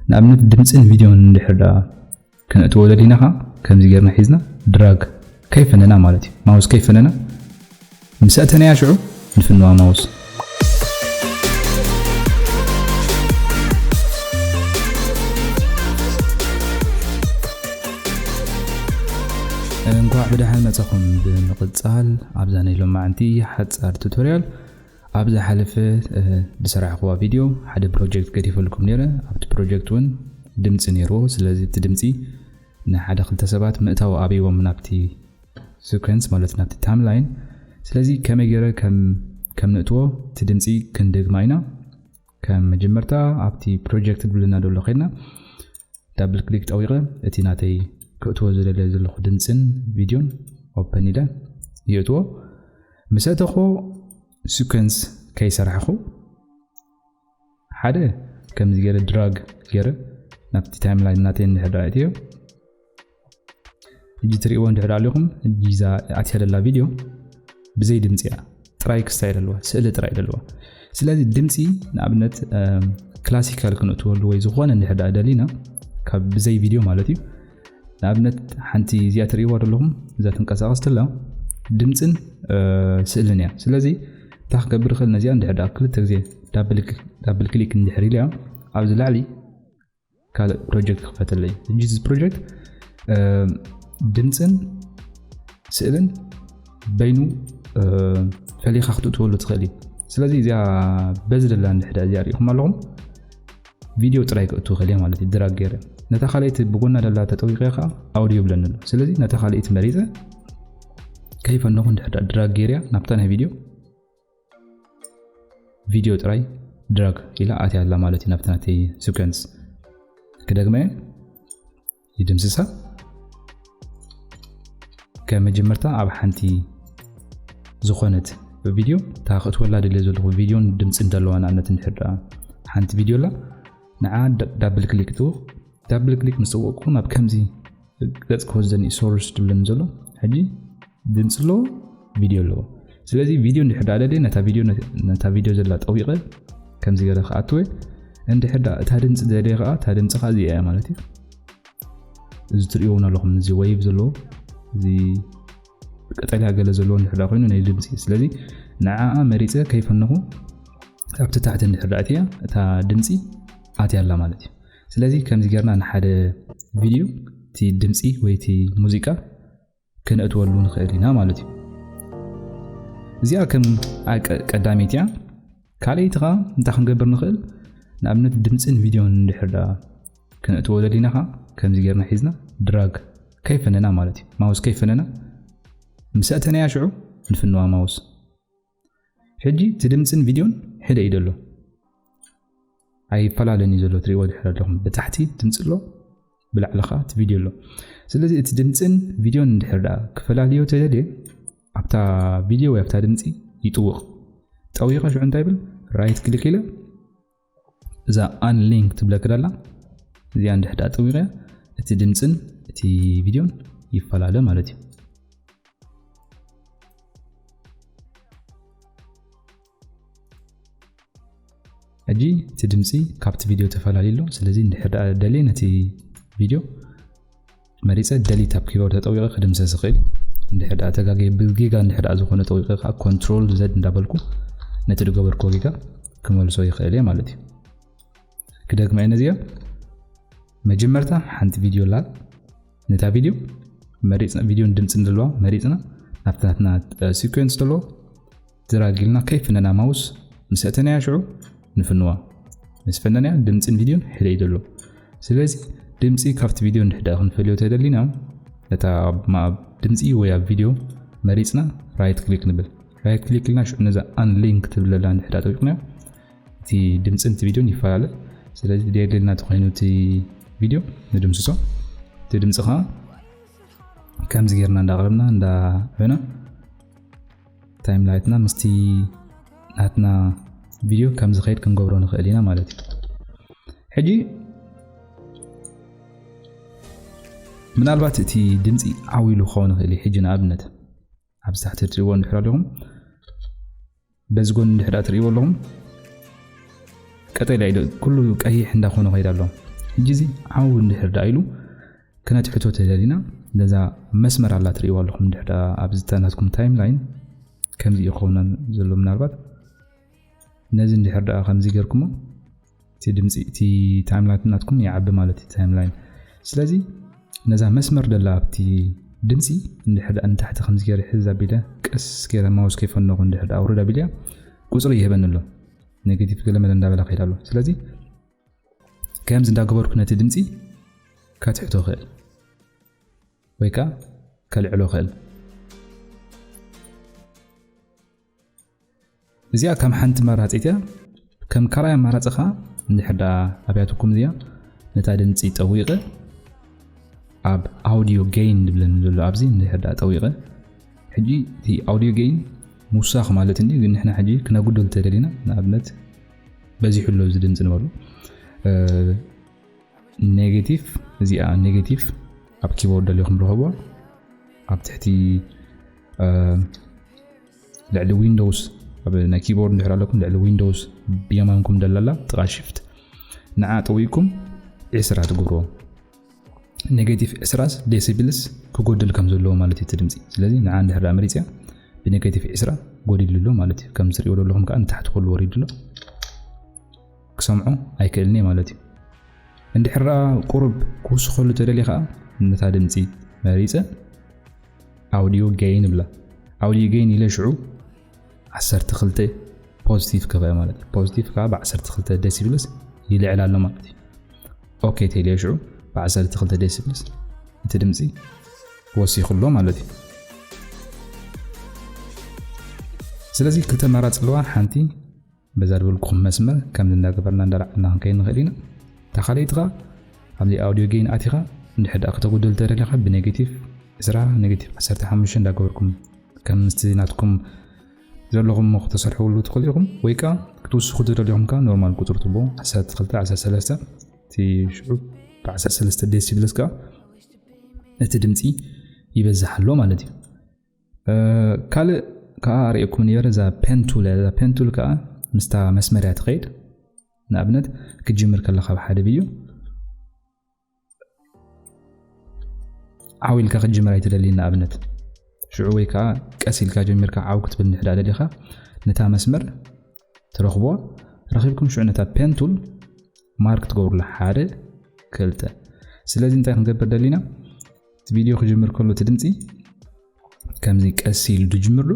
ንኣብነት ድምፅን ቪድዮን እንድሕር ደኣ ክነእትዎ ደሊና ኸዓ ከምዚ ጌርና ሒዝና ድራግ ከይፈነና ማለት እዩ። ማውስ ከይፈነና ምስ ኣእተናያ ሽዑ ንፍንዋ ማውስ። እንኳዕ ብደሓን መጻኹም። ብምቕጻል ኣብዛ ናይ ሎማዓንቲ ሓጻር ቱቶርያል ኣብ ዝሓለፈ ዝሰራሕኩዋ ቪድዮ ሓደ ፕሮጀክት ገዲፈልኩም ነይረ። ኣብቲ ፕሮጀክት እውን ድምፂ ነይርዎ። ስለዚ እቲ ድምፂ ንሓደ ክልተ ሰባት ምእታው ኣብይዎም ናብቲ ሲኮንስ ማለት ናብቲ ታይምላይን። ስለዚ ከመይ ገይረ ከም ከም ንእትዎ እቲ ድምፂ ክንደግማ ኢና። ከም መጀመርታ ኣብቲ ፕሮጀክት ዝብለና ዘሎ ከይድና ዳብል ክሊክ ጠዊቐ እቲ ናተይ ክእትዎ ዝደለ ዘለኹ ድምፅን ቪድዮን ኦፐን ኢለ ይእትዎ። ምስ ኣእተኹ ሲኮንስ ከይሰራሕኹ ሓደ ከምዚ ገይረ ድራግ ገይረ ናብቲ ታይምላይን ናተይ እንድሕር ደኣ እትዮ ሕጂ ትርእይዎ እንድሕር ኣለኹም። ሕጂ እዛ ኣትያ ደላ ቪድዮ ብዘይ ድምፂ እያ፣ ጥራይ ክስታይ ኣለዋ፣ ስእሊ ጥራይ ኣለዋ። ስለዚ ድምፂ ንኣብነት ክላሲካል ክንእትወሉ ወይ ዝኾነ እንድሕር ደኣ ደሊና ካብ ብዘይ ቪድዮ ማለት እዩ። ንኣብነት ሓንቲ እዚኣ ትርእይዋ ዘለኹም እዛ ትንቀሳቐስ ተላ ድምፅን ስእልን እያ። ስለዚ እንታይ ክገብር ይኽእል? ነዚኣ እንድሕር ደኣ ክልተ ግዜ ዳብል ክሊክ እንድሕር ኢለያ ኣብዚ ላዕሊ ካልእ ፕሮጀክት ክፈተለይ። ሕጂ እዚ ፕሮጀክት ድምፅን ስእልን በይኑ ፈሊኻ ክትእትወሉ ትኽእል እዩ። ስለዚ እዚኣ በዚ ደላ እንድሕዳ እዚኣ ሪኢኹም ኣለኹም ቪድዮ ጥራይ ክእትው ክእል እየ ማለት እዩ። ድራግ ገይረ ነታ ካልኣይቲ ብጎና ደላ ተጠዊቐ ከዓ ኣውዲዮ ይብለኒ ኣሎ። ስለዚ ነታ ካልኣይቲ መሪፀ ከይፈነኹ እንድሕዳ ድራግ ገይርያ ናብታ ናይ ቪድዮ ቪድዮ ጥራይ ድራግ ኢላ ኣትያ ኣላ ማለት እዩ ናብቲ ናተይ ሲኮንስ። ክደግመ እየ። ይድምስሳ። ከመጀመርታ ኣብ ሓንቲ ዝኾነት ቪድዮ እታ ክትወላ ደልየ ዘለኹ ቪድዮን ድምፂ እንደለዋ ንኣብነት እንድሕር ደኣ ሓንቲ ቪድዮ ኣላ ንዓ ዳብል ክሊክ ትው ዳብል ክሊክ ምስ ጠወቅኩ ናብ ከምዚ ገጽ ክወስደኒ ሶርስ ድብለኒ ዘሎ። ሕጂ ድምፂ ኣለዎ፣ ቪድዮ ኣለዎ። ስለዚ ቪድዮ እንድሕር ደኣ ደልየ ነታ ቪድዮ ነታ ቪድዮ ዘላ ጠዊቐ ከምዚ ገለ ክኣትወ እንድሕር ደኣ እታ ድምፂ ደልየ ከዓ እታ ድምፂ ከዓ እዚኣ እያ ማለት እዩ። እዚ ትርእይዎ እውን ኣለኹም እዚ ወይቭ ዘለዎ እዚ ቀጠልያ ገለ ዘለዎ እንድሕር ደኣ ኮይኑ ናይ ድምፂ። ስለዚ ንዓኣ መሪፀ ከይፈነኹ ኣብቲ ታሕቲ እንድሕር ደኣ እትያ እታ ድምፂ ኣትያ ኣላ ማለት እዩ። ስለዚ ከምዚ ጌርና ንሓደ ቪድዮ እቲ ድምፂ ወይ እቲ ሙዚቃ ክነእትወሉ ንኽእል ኢና ማለት እዩ። እዚኣ ከም ቀዳመይቲ እያ። ካልኣይቲ ኸዓ እንታይ ክንገብር ንኽእል? ንኣብነት ድምፅን ቪድዮን እንድሕር ደኣ ክነእትዎ ደሊና ኸዓ ከምዚ ጌርና ሒዝና ድራግ ከይፈነና ማለት እዩ። ማውስ ከይፈነና ምስ ኣእተናያ ሽዑ ንፍንዋ ማውስ። ሕጂ እቲ ድምፅን ቪድዮን ሕደ እዩ ዘሎ። ኣይፈላለን እዩ ዘሎ፣ ትርእይዎ ድሕር ኣለኹም። ብታሕቲ ድምፂ ኣሎ፣ ብላዕሊ ኸዓ እቲ ቪድዮ ኣሎ። ስለዚ እቲ ድምፅን ቪድዮን እንድሕር ደኣ ክፈላልዮ ተደልየ ኣብታ ቪድዮ ወይ ኣብታ ድምፂ ይጥውቕ። ጠዊቐ ሽዑ እንታይ ይብል? ራይት ክሊክ ኢለ እዛ ኣንሊንክ ትብለክ ደላ እዚኣ እንድሕር ደኣ ጠዊቐ እቲ ድምፅን እቲ ቪድዮን ይፈላለ ማለት እዩ። ሕጂ እቲ ድምፂ ካብቲ ቪድዮ ተፈላለዩ ኣሎ። ስለዚ እንድሕር ደኣ ደልየ ነቲ ቪድዮ መሪፀ ደሊት ኣብ ኪቦርድ ተጠዊቐ ክድምሰስ ይኽእል እዩ። እንድሕር ደኣ ተጋግየ ብጌጋ እንድሕር ደኣ ዝኾነ ጠዊቐ ከዓ ኮንትሮል ዘድ እንዳበልኩ ነቲ ዝገበርክዎ ጌጋ ክመልሶ ይኽእል እየ ማለት እዩ። ክደግማ እየ ነዚኣ። መጀመርታ ሓንቲ ቪድዮ ኣላ። ነታ ቪድዮ መሪፅና፣ ቪድዮን ድምፅን ዘለዋ መሪፅና ናብቲ ናትና ሲኮንስ ተሎ ድራግ ኢልና ከይፈነና ማውስ ምስ ኣእተናያ ሽዑ ንፍንዋ። ምስ ፈነናያ ድምፅን ቪድዮን ሕደ እዩ ዘሎ። ስለዚ ድምፂ ካብቲ ቪድዮ እንድሕር ደኣ ክንፈልዮ ተደሊና ነታ ድምፂ ወይ ኣብ ቪድዮ መሪፅና ራይት ክሊክ ንብል። ራይት ክሊክ ኢልና ሽዑ ነዛ ኣንሊንክ ትብል ዘላ እንድሕር ደኣ ጠዊቕናያ እቲ ድምፅን እቲ ቪድዮን ይፈላለ። ስለዚ ደየድልየና ተኾይኑ እቲ ቪድዮ ንድምስሶ። እቲ ድምፂ ኸዓ ከምዚ ጌርና እንዳቕረብና እንዳዕበና ታይም ላይትና ምስቲ ናትና ቪድዮ ከም ዝኸይድ ክንገብሮ ንኽእል ኢና ማለት እዩ። ሕጂ ምናልባት እቲ ድምፂ ዓው ኢሉ ክኸውን ይኽእል እዩ። ሕጂ ንኣብነት ኣብዚ ታሕቲ ትሪእዎ እንድሕር ኣለኹም በዚ ጎኒ እንድሕር ደኣ ትርእይዎ ኣለኹም ቀጠልያ ኢሉ ኩሉ ቀይሕ እንዳኾነ ከይድ ኣሎ። ሕጂ እዚ ዓው እንድሕር ደኣ ኢሉ ክነትሕቶ ተደሊና፣ ነዛ መስመር ኣላ ትርእይዋ ኣለኹም። እንድሕር ደኣ ኣብዚ ናትኩም ታይም ላይን ከምዚ ይኸውን ዘሎ ምናልባት። ነዚ እንድሕር ደኣ ከምዚ ጌርኩሞ፣ እቲ ድምፂ፣ እቲ ታይም ላይን ናትኩም ይዓቢ ማለት እዩ፣ ታይም ላይን። ስለዚ ነዛ መስመር ደላ ኣብቲ ድምፂ እንድሕር ደኣ ንታሕቲ ከምዚ ገይረ ሕዝ ኣቢለ፣ ቀስ ገይረ ማውስ ከይፈነኹ እንድሕር ደኣ ኣውርድ ኣቢለያ፣ ቁፅሪ ይህበኒ ኣሎ። ኔጌቲቭ ገለመለ እንዳበላ ከይድ ኣሎ። ስለዚ ከምዚ እንዳገበርኩ ነቲ ድምፂ ከትሕቶ ክእል ወይ ከዓ ከልዕሎ ክእል። እዚኣ ከም ሓንቲ መራፂት እያ። ከም ካልኣይ ኣማራፂ ከዓ እንድሕር ደኣ ኣብያትኩም እዚኣ ነታ ድምፂ ጠዊቐ ኣብ ኣውዲዮ ጌይን ዝብለኒ ዘሎ ኣብዚ እንድሕር ደኣ ጠዊቐ፣ ሕጂ እቲ ኣውዲዮ ጌይን ምውሳኽ ማለት እንዲ፣ ግን ንሕና ሕጂ ክነጉደል ተደሊና፣ ንኣብነት በዚሑ ኣሎ እዚ ድምፂ ንበሉ። እ፣ ኔጌቲቭ፣ እዚኣ ኔጌቲቭ ኣብ ኪቦርድ ደሊኹም ረኸብዋ። ኣብ ትሕቲ፣ እ፣ ልዕሊ ዊንዶውስ፣ ኣብ ናይ ኪቦርድ እንድሕር ኣለኩም፣ ልዕሊ ዊንዶውስ ብየማንኩም ደላላ ጥቓ ሽፍት፣ ንዓ ጠዊቕኩም ዕስራ ትገብርዎ። ኔጌቲቭ ዕስራስ ዴሲብልስ ክጎድል ከም ዘለዎ ማለት እዩ እቲ ድምፂ። ስለዚ ንዓ እንድሕር ደኣ መሪፅያ ብኔጌቲቭ ዕስራ ጎዲሉ ኣሎ ማለት እዩ። ከም ትሪእዎ ዘለኹም ከዓ ንታሕቲ ኩሉ ወሪዱ ኣሎ። ክሰምዖ ኣይክእልን እየ ማለት እዩ። እንድሕር ደኣ ቁሩብ ክውስኸሉ ተደልየ ከዓ ነታ ድምፂ መሪፀ ኣውዲዮ ጌይን እብላ። ኣውዲዮ ጌይን ኢለ ሽዑ ዓሰርተ ክልተ ፖዚቲቭ ክበ ማለት እዩ። ፖዚቲቭ ከዓ ብ ዓሰርተ ክልተ ዴሲብልስ ይልዕል ኣሎ ማለት እዩ። ኦኬ ተይለ ሽዑ ብ ዓሰርተ ክልተ ዴሲብልስ እቲ ድምፂ ወሲኹ ኣሎ ማለት እዩ። ስለዚ ክልተ ኣማራፂ ኣለዋ። ሓንቲ በዛ ዝበልኩኹም መስመር ከምዚ እንዳገበርና እንዳላዕልና ክንከይድ ንኽእል ኢና። እታ ካልኣይቲ ኸዓ ኣብዚ ኣውዲዮ ጌይን ኣቲኻ እንድሕር ደኣ ከተጎድል ተደሊኻ ብኔጌቲቭ ዕስራ፣ ኔጌቲቭ ዓሰርተ ሓሙሽተ እንዳገበርኩም ከምቲ ናትኩም ዘለኹም እሞ ከተሰርሕሉ ትኽእሉ ኢኹም። ወይ ከዓ ክትውስኹ ትደልዩ ኢኹም ከዓ ኖርማል ቁፅሪ ትቦ ዓሰርተ ክልተ፣ ዓሰርተ ሰለስተ፣ እቲ ሽዑ ብ ዓሰርተ ሰለስተ ዴሲብልስ ከዓ እቲ ድምፂ ይበዝሕ ኣሎ ማለት እዩ። እ፣ ካልእ ከዓ ኣርእየኩም ነይረ፣ እዛ ፔን ቱል እያ። እዛ ፔን ቱል ከዓ ምስታ መስመር እያ ትኸይድ። ንኣብነት ክትጅምር ከለኻ ኣብ ሓደ ቪድዮ ዓው ኢልካ ክትጅምር ኣይትደልይን። ንኣብነት ሽዑ ወይ ከዓ ቀስ ኢልካ ጀሚርካ ዓው ክትብል እንድሕር ደኣ ደሊኻ፣ ነታ መስመር ትረኽብዋ። ረኺብኩም ሽዑ ነታ ፔን ቱል ማርክ ትገብሩላ፣ ሓደ፣ ክልተ። ስለዚ እንታይ ክንገብር ደሊና? እቲ ቪድዮ ክጅምር ከሎ እቲ ድምፂ ከምዚ ቀስ ኢሉ ድጅምር ዶ፣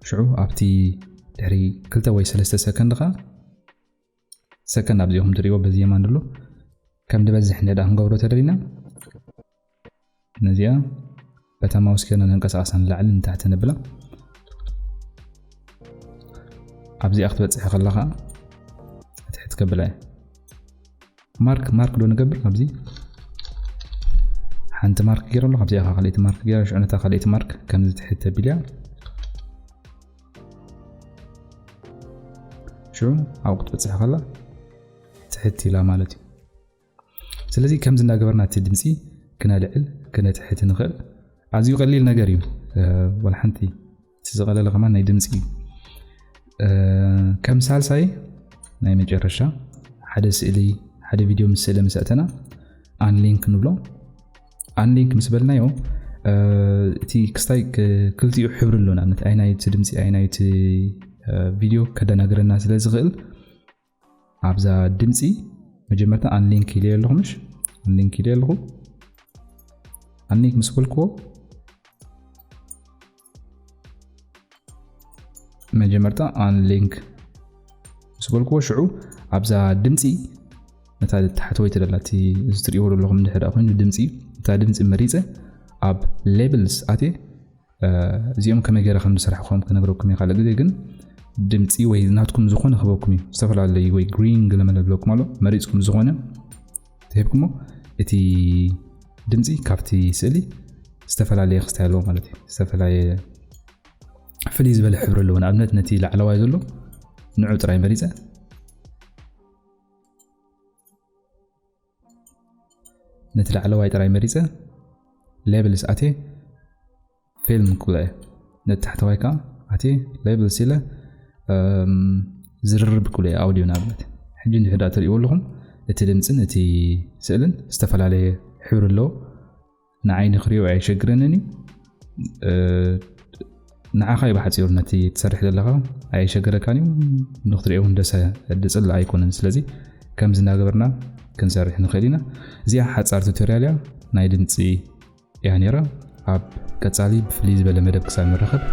ሽዑ ኣብቲ ድሕሪ ክልተ ወይ ሰለስተ ሰከንድ ኸዓ፣ ሰከንድ ኣብዚኹም ትሪእዎ በዚ የማን ዘሎ፣ ከም ድበዝሕ እንደ ደኣ ክንገብሮ ተደሊና፣ ነዚኣ በታ ማውስ ጌርና ነንቀሳቐሳ ንላዕሊ ንታሕቲ ነብላ። ኣብዚኣ ክትበጽሕ ከላ ኸዓ ትሕት ከብላ እያ። ማርክ፣ ማርክ ዶ ንገብር? ኣብዚ ሓንቲ ማርክ ገይረ ኣለኹ። ኣብዚኣ ኸዓ ካልኣይቲ ማርክ ገይረ፣ ሽዑ ነታ ካልኣይቲ ማርክ ከምዚ ትሕት ተቢልያ። ሽዑ ኣብኡ ክትበጽሕ ከላ ትሕት ኢላ ማለት እዩ። ስለዚ ከምዚ እንዳገበርና እቲ ድምፂ ክነልዕል ክነትሕት ንኽእል። ኣዝዩ ቀሊል ነገር እዩ። እ፣ ወላ ሓንቲ እቲ ዝቐለለ ከማን ናይ ድምፂ እዩ። እ፣ ከም ሳልሳይ ናይ መጨረሻ ሓደ ስእሊ፣ ሓደ ቪድዮ ምስ ስእሊ ምስ ኣተና ኣንሊንክ ንብሎ። ኣንሊንክ ምስ በልናዮ፣ እ፣ እቲ ክስታይ ክ-፣ ክልቲኡ ሕብሪ ኣሎ። ንኣብነት ኣይ ናይቲ ድምፂ ኣይ ናይቲ፣ እ፣ ቪድዮ ከደናግረና ስለ ዝኽእል ኣብዛ ድምፂ መጀመርታ ኣንሊንክ ኢለ ኣለኹ፣ ምሽ? ኣንሊንክ ኢለ ኣለኹ። ኣንሊንክ ምስ በልክዎ መጀመርታ ኣንሊንክ ምስ በልክዎ ሽዑ ኣብዛ ድምፂ ነታ ታሕተወይቲ ደላ እቲ እዚ ትሪእዎ ዘለኹም እንድሕር ደኣ ኮይኑ ድምፂ፣ እታ ድምፂ መሪፀ ኣብ ሌብልስ ኣትየ፣ እ፣ እዚኦም ከመይ ገይረ ከም ዝሰርሕኹም ክነግረኩም እየ ካልእ ግዜ። ግን ድምፂ ወይ ናትኩም ዝኾነ ክበኩም እዩ። ዝተፈላለዩ ወይ ግሪን ገለመለ ዝብለኩም ኣሎ። መሪፅኩም ዝኾነ ተሂብኩሞ እቲ ድምፂ ካብቲ ስእሊ ዝተፈላለየ ክስታይ ኣለዎ ማለት እዩ። ዝተፈላለየ ፍልይ ዝበለ ሕብሪ ኣለዎ። ንኣብነት ነቲ ላዕለዋይ ዘሎ ንዑ ጥራይ መሪፀ፣ ነቲ ላዕለዋይ ጥራይ መሪፀ ሌብልስ ኣትየ ፊልም ክብሎ እየ። ነቲ ታሕተዋይ ከዓ ኣትየ ሌብልስ ኢለ፣ እም፣ ዝርርብ ክብሎ እየ ኣውዲዮ ንኣብነት። ሕጂ እንድሕር ደኣ ትሪእዎ ኣለኹም እቲ ድምፅን እቲ ስእልን ዝተፈላለየ ሕብሪ ኣለዎ። ንዓይኒ ክሪኦ ኣይሸግረንን እዩ። ንዓኻ እዩ ብሓፂሩ ነቲ ትሰርሕ ዘለኻ ኣይሸገረካን እዩ። ንክትሪኦ እውን ደሰ ድፅል ኣይኮነን። ስለዚ ከምዚ እናገበርና ክንሰርሕ ንኽእል ኢና። እዚኣ ሓፃር ቱቶሪያል እያ፣ ናይ ድምፂ እያ ነይራ። ኣብ ቀፃሊ ብፍልይ ዝበለ መደብ ክሳብ ንራኸብ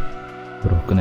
ብሩኽ ቅነ።